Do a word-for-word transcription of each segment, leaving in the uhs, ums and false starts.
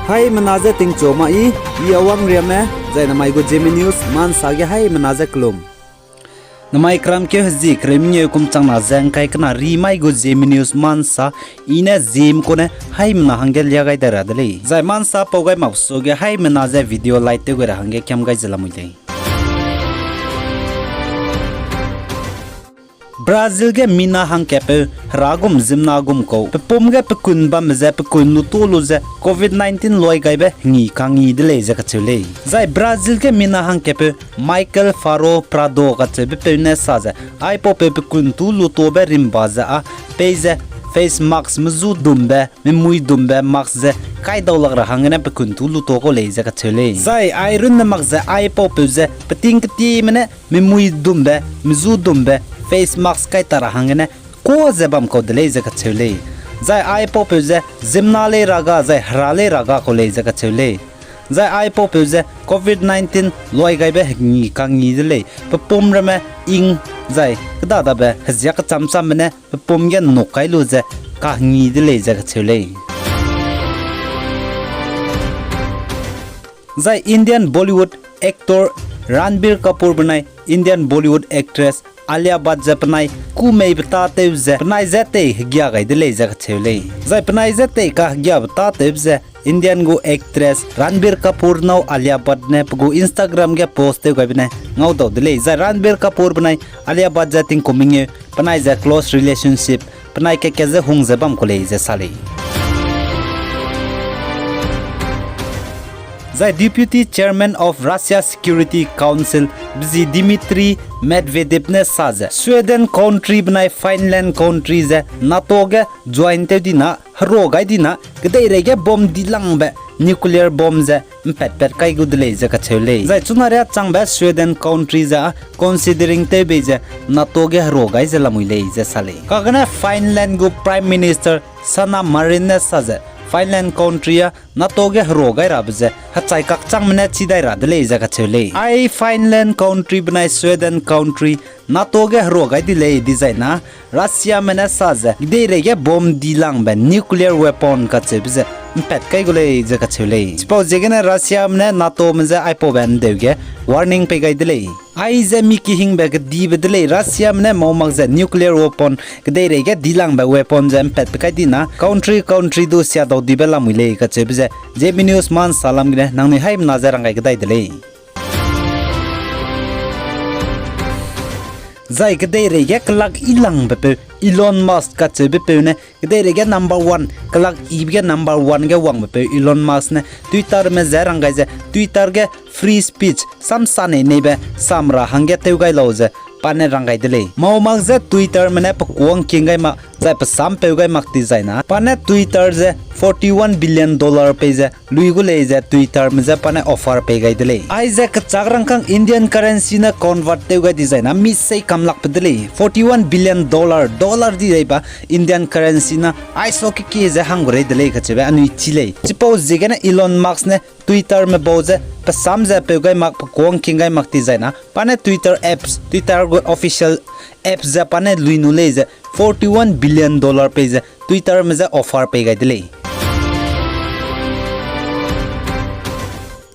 Haimena je tingchu ma i, i Awang Riame, zai namai gu Zeme News Ma Nsa ge haimena je kelum. Namai keramkeu hezi kereu mengeu kum changna ze ngkai kena ri mai gu Zeme News Ma Nsa, i ne Zeme kune haimena hangge lia gai dai ra de lei. Zai Ma Nsa pau gai mak suage haimena je video like tew gai ra hangge kiam gai ze lamui lei. Brazil ge mina hangkatpeu hera gum ziemmena gum kau pepum ge pekun bambe ze pekun lu ta lu ze Covid nineteen loi gaibe hengi kangi de lei ze kacheu lei. Zai Brazil ge mina hangkatpeu Michael Faro Prado kacheubepeu ne sa ze, aipaupeu pekun tu lu tabe rimba ze â peize face mask mezu dumbe, memui dumbe mask ze kai dau lak ra hanggene pekun tu lu ta kau lei ze kacheu lei. Zai ai runne mak ze aipaupeu ze peting ketieme ne memui dumbe, mezu dumbe, face mask kai ta ra hanggene ka ze bam kau de lei ze kacheu lei. Zai aipaupeu ze ziemmena lei ra ga, zai hera lei ra ga kau lei ze kacheu lei. Zai aipaupeu ze Covid nineteen loi gaibe hengi kangi de lei, pepum ramme ing zai kêda dabe hezia kecham chambe ne pepum ge nnuk kai lu ze kahengi de lei ze kacheu lei. Zai Indian Bollywood actor Ranbir Kapoor benai Indian Bollywood actress Alia Bhatt ze penai kû meibe tâtew ze penai je tei hegia gai de lei ze kacheu lei. Zai penai je tei kahegiabe tâtewbe ze Indian gu actress Ranbir Kapoor nâu Alia Bhatt ne pe gu Instagram ge post tew gaibe ne ngau dau de lei. Zai Ranbir Kapoor benai Alia Bhatt ze tingkum mengeu penai ze close relationship, penai kat-kat ze hung ze bam kau lei ze sa lei. Zai Deputy Chairman of Russia Security Council, bezi Dmitry Medvedev ne sa ze, Sweden country benai Finland country ze NATO ge join tew dina, herua gai dina, kedeireige bomb dilangbe nuclear bomb ze mpatpat kai gu de lei ze kacheu lei. Zai chuna riâ changbe Sweden country ze â considering tew bei ze NATO ge herua gai ze lamui lei ze sa lei. Kagene Finland gu Prime Minister Sanna Marin ne sa ze, Finland country â NATO ge herua gai rabe ze hechai kakchangme ne chî dai ra de lei ze kacheu lei. Ai Finland country benai Sweden country NATO ge herua gai di lei dizai na, Russiame ne sa ze kedeireige bomb dilangbe nuclear weapon kacheube ze mpat kai gu lei ze kacheu lei. Chipau ziegene Russiame ne NATOme je aipaube ndeu ge warning pei gai de lei. Aize mi kehingbe kedibe de lei, Russiame ne mau mak ze nuclear weapon kedeireige dilangbe weapon ze mpatpe kai dina country country du siadau dibe lamui lei kacheube ze Zeme News Ma Nsa lam gene nangnui haimena je ranggai kedai de lei. Zai kedeireige kelak yilangbe peu Elon Musk kacheube peu ne kedeireige number one, kelak yibe ge number one ge wangbe peu Elon Musk ne Twitterme je ranggai ze Twitter ge free speech, sam sa nei neibe sam ra hangge tew gai lau ze pa ne ranggai de lei. Mau mak ze Twitterme ne pe kuâ ngking gai mak zai pe sam peu gai mak dizai na, pa ne Twitter ze forty one billion dollar pei ze lui gu lei ze Twitterme je pa ne offer pei gai de lei. Aize kechâk rangkâng Indian currency ne convert tew gai dizai na mi sei kam lakbe de lei. Forty one billion dollar, dollar di dei ba Indian currency na aiso kekie ze hang gu rei de lei kacheube anui chî lei. Chipau ziegene Elon Musk ne Twitterme bau ze pe sam ze peu gai mak, pe kuâ ngking gai mak dizai na, pa ne Twitter apps, Twitter gu official apps ze pa ne lui nu lei ze forty one billion dollar pei ze Twitterme je offer pei gai de lei.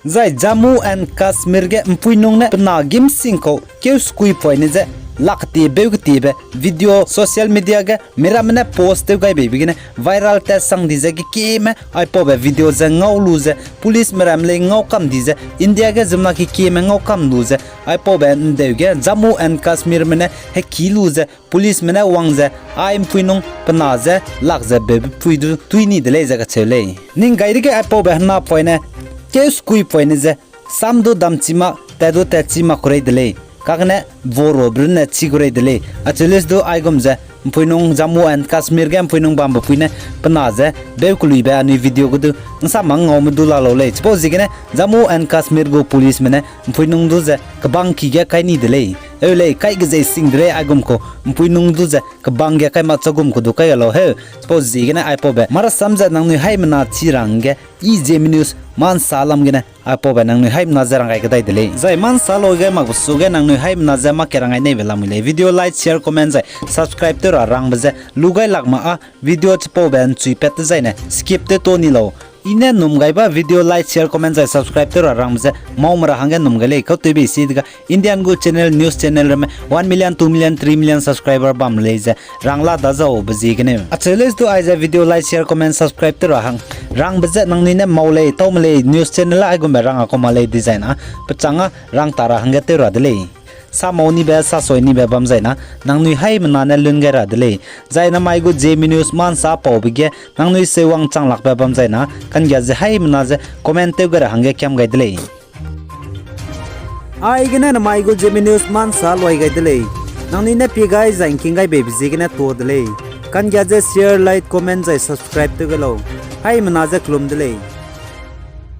Zai Jammu and Kashmir ge mpuinung ne pe na gîmsing kau keu sekuipoine je lak ketie beu ketiebe video social media ge miramme ne post tew gai beibe gene viral tat sang di ze kekieme aipaube video ze ngau lu ze policeme ram lei ngau kam di ze India ge ziemmena kekieme ngau kam lu ze aipaube ndeu ge Jammu and Kashmirme ne hekî lu ze policeme ne wang ze ai mpuinung pe na je lak ze beube pui du tui ni de lei ze kacheu lei. Ning gai dege aipaube henapoine keu sekuipoine ze sam du damchi mak, tat du tatchi mak kurei de lei. Kagene voro brune chi kurei de lei. Acheu lei du aigum ze mpuinung Jammu and Kashmir ge mpuinung bambe pui ne pe na ze beu keluibe anui video gu du nsam ma ngaume du la lau lei. Chipau ziegene Jammu and Kashmir gu policeme ne mpuinung du ze kebang ki ge kai ni de lei. Eu lei, kai gezei sing de lei aigum kau mpuinung du ze kebang ge kai mak chagum kau du kai ga lau heu. Chipau ziegene aipaube marasam ze nangnui haimena chi ra hangge i Zeme News Ma Nsa lam gene aipaube nangnui haimena je ranggai kedai de lei. Zai Ma Nsa loi gai makbe suage nangnui haimena je mâ ke ranggai neibe lamui lei. Video like, share, comment zai subscribe tew ra rangbe ze lu gai lak ma â video chipaube nchui pat dezaine skip tew ta ni lau. I ne num gai ba video like, share, comment zai subscribe tew ra rangbe ze mau me ra hangge num gai lei, kau tewbe si dega Indian gu channel, news channel ramme one million, two million, three million subscriber bam lei ze rang la da zaube ziegeneu. Acheu lei du aize video like, share, comment, subscribe tew ra hang rangbe ze nangnui ne mau lei, tau me lei, news channel a aigumbe rang a kau ma lei dizai na, pechang a rang ta ra hangge tew ra de lei. Sa mau nibe, sa soi nibe bam zai na, nangnui haimena ne lun gai ra de lei. Zai namai gu Zeme News ma nsa paube ge nangnui seuwang chang lakbe bam zai na, kanggia ze haimena ze comment tew gai ra hangge kiam gai de lei. Aigene namai gu Zeme News ma nsa luai gai de lei. Nangnui ne pie gai zai ngking gai beibe ziegene tuâ de lei. Kanggia ze share, like, comment zai subscribe tew gai lau. Haimena ze kelum de lei.